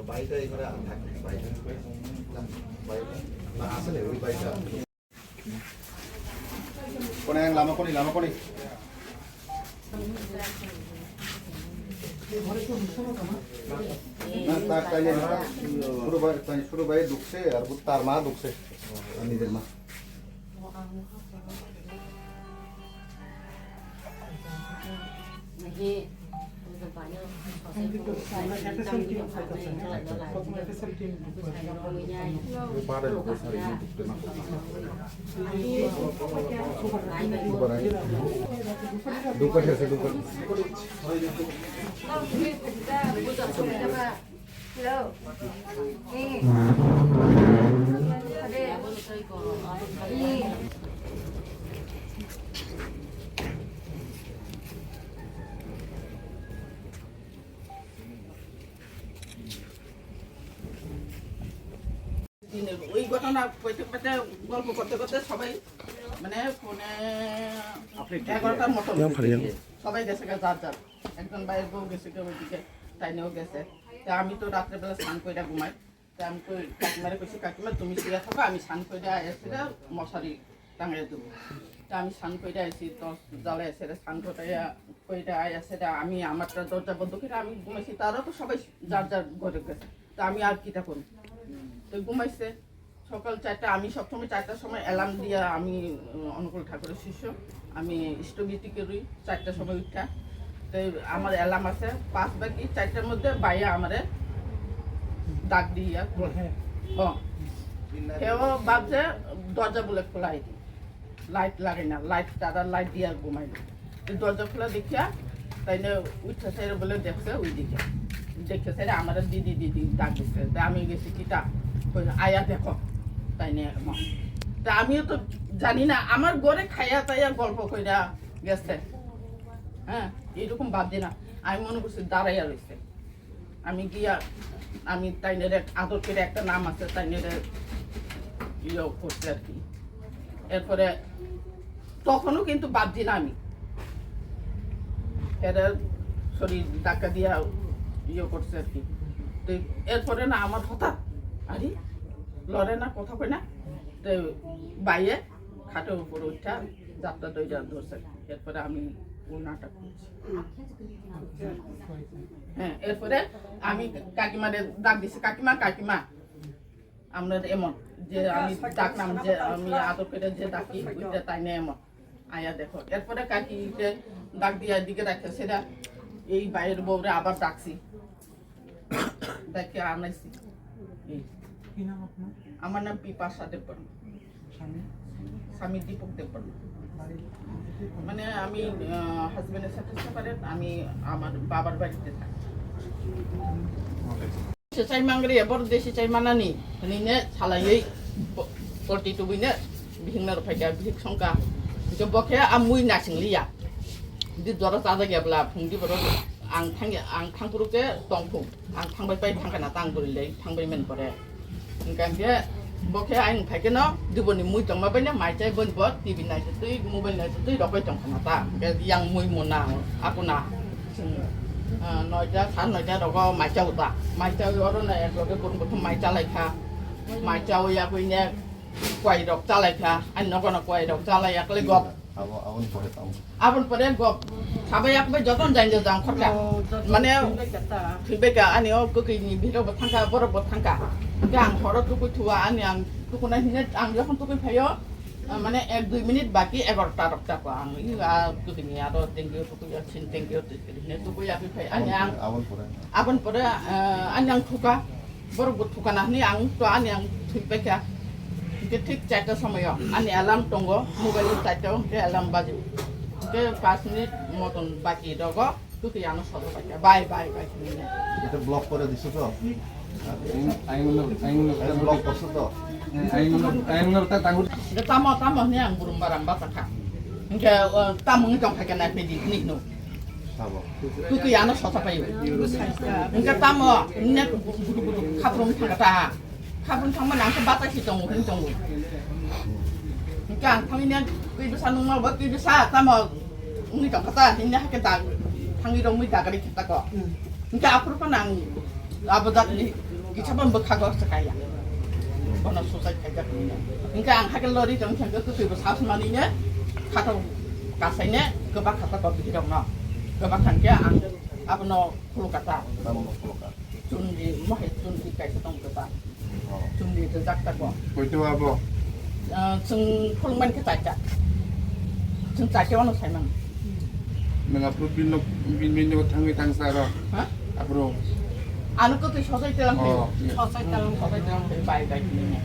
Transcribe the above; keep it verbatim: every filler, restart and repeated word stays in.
বাইকটা এখানে থাকে, বাইকটা। বাইকটা। না, আসলে ওই বাইকটা। কোনে, lama koni, lama koni. না, তার তাইলে না। ছোট ভাই, তাই ছোট ভাই ঢুকছে, আর তার মা ঢুকছে। আর নিজের মা। দিনের ওই ঘটনা কইতে কইতে, গল্প করতে করতে সবাই মানে ফোনে এগারোটার মতন সবাই গেছে গা যার যার। একজন ভাইয়ের বউ গেছে গা ওইদিকে, তাইনেও গেছে। তা আমি তো রাত্রেবেলা স্নান করে ঘুমাই। তা আমি কই, কাকিমারে কইছি, "কাকিমা, তুমি শুয়ে থাকো, আমি স্নান করে আয়া সেটা মশারি টাঙাই দেবো।" তা আমি স্নান করে আইছি, দশ জ্বালায় সেটা স্নান করে আয়া, করে আয়া সেটা আমি আমারটা দরজা বন্ধ করে আমি ঘুমাইছি, তারা তো সবাই যার যার ঘরে গেছে। তা আমি আর কিটা করবো? তো ঘুমাইছে। সকাল চারটা, আমি সবসময় চারটার সময় অ্যালার্ম দিয়া আমি, উম, অনুকূল ঠাকুরের শিষ্য, আমি স্থবির করি চারটার সময় উঠা। তো আমার অ্যালার্ম আছে, পাঁচ বাকি চারটার মধ্যে বাইরে আমারে ডাক দিয়া। ও। কেউ ভাবছে দরজা বলে খোলা হয়নি। লাইট লাগে না, লাইট, তারা লাইট দিয়া ঘুমাইল। তো দরজা খোলা দেখিয়া তাইলে উঠছে স্যার বলে দেখছে ওইদিকে। দেখছে স্যার আমার দিদি, দিদি ডাক দিচ্ছে। তা আমি গেছি, "কিতা?" কই, "আয়া দেখো।" তাই নিয়ে এমন। তা আমিও তো জানি না, আমার ঘরে খাইয়া তাইয়া গল্প কইরা গেছে। হ্যাঁ, এইরকম ভাবছি না। আমি মনে করছি দাঁড়াইয়া রইছে। আমি গিয়া, আমি তাইনের এক আদর করে একটা নাম আছে, তাইনের ইয়ে করছে আর কি। এরপরে তখনও কিন্তু বাদ দিই না আমি। এরা শরীর ধাক্কা দিয়া ইয়ে করছে আর কি। তো এরপরে না আমার হঠাৎ, "আরে, লড়ে না, কথা কয় না।" তো বাইয়ে খাটের উপরে উঠা যাত্রা দইটা ধরছে। এরপরে আমি ওনাটা করছি। হ্যাঁ, এরপরে আমি কাকিমারে ডাক দিছি, "কাকিমা, কাকিমা।" আমরা এমন যে আমি ডাকলাম, যে আমি আদর করে যে ডাকি, ওইটা তাই না এমন। আয়া দেখো, এরপরে কাকিকে ডাক দিয়ে এদিকে রাখে, সেটা এই বাইরের বউরে আবার ডাকছি, ডাকে আনাইছি। এই। কি নাম আপনার? আমার নাম বিপাশা দেববর্মা। স্বামী? স্বামী দীপক দেববর্মা। বাড়ি? মানে আমি, আহ, হাজবেন্ডের সাথে সেপারেট, আমি আমার বাবার বাড়িতে থাকি। Sesai mangri, ebor de sesai manani, hinine salaiwi po-, polti tubuine bihikno rwphaikha, bihik songkha. Hwnkhe bokhe a mui nasing liya. Di jora chajak ya bwla, phungdi borok ang thangya, ang thangphuru khe tongphung. Ang thangbai pai thangkha na tang bwrwi le, thangbai mani pore. Hwnkhe ang khe, bo khe ayang phai kheno, diboni mui tongma bai no, mai chai boni bo, T V naisotwi, mobile naisotwi, rokoi tongkha na ta. Hwnkhe yang mui mona, akuna. Chwng, ah, noita, sar noita rogo mai chao ta. Mai chawi oro na ek loge bun buthum mai chalai kha. Mai chawi yakwi ne kwai rok chalai kha. Ani nogo no kwai rok chalai yakle gop. Abo, aboni pore tamo. Aboni pore gop. Sabai yakbai joton jang jang khorka. Oh, joton. Mane, thwibai kha ta. Thwibai kha, ani o kwkwi ni bihik rok bo thangkha, borok bo thangkha. Hwnkhe ang horo tukui thua, ani ang tukuna hinwi ang jokhon tukui phaio, ah, mane ek dui minute baki egarota rok chakwa ang. I, ah, kwkwi ni aro tengkio tukui ya, chin tengkio tukui ya, tukui ya, phai, ani ang. Aboni pore? Aboni pore, ah, ani ang thuka. Borok bo thukana hwnwi ang to ani ang thwi paikha. Hwnkhe thik charta somoio ani alarm tongo, mobile o charta o hwnkhe alarm baji. Hwnkhe panch minute moton baki rogo, kwtwi ano sodo paikha. Bai, bai, bai hwnwi. Eta block kore diso to? Aing, aing no, aing no, aing block korso to? Aing no, aing no ta tangur. Hwnkhe tamo, tamo hwnwi ang burum baram bachakha. Hwnkhe, o, tamo wngwi tongkha khe nai phai di hwnwi hwno. Sabo. Kwtwi ano sosa paio. Hwnkhe tamo, nek budu budu khaprung thangkha ta. Khaprung thangmani ang khe batai si tongo, hwn tongo. Hwnkhe ang thangwi nek twi bwsa nungma bo twi bwsa tamo wngwi tongkha ta, hwnwi hakhe da, thangwi rwngwi dagari khe tako. Hwnkhe aphuru phano ang abo jatni Kisa bw bwkhago swkaya. Bono suicide khaijak hinwi. Hwnkhe ang hakhe lori tong thangkhe kwtwi bo sas manwi ne khato kasaine kwbak khato kok bihirokno. Kwbak thangkhe ang abono khulukata. Tamo khulukha. Chumni, mohe chumni kaisa tong kwbak. Oh. Chumni rijak tako. Koito abo? Ah, chwng khulumani khe chaita. Chwng chaita wano saimang. Nang aphuru bini nok, bini, bini nok thangwi thangsa aro? Ha? Aphuru? Ano kwtwi sosai telang. Oh, iya. Sosai telang, sosai telang, bai, bai, bini.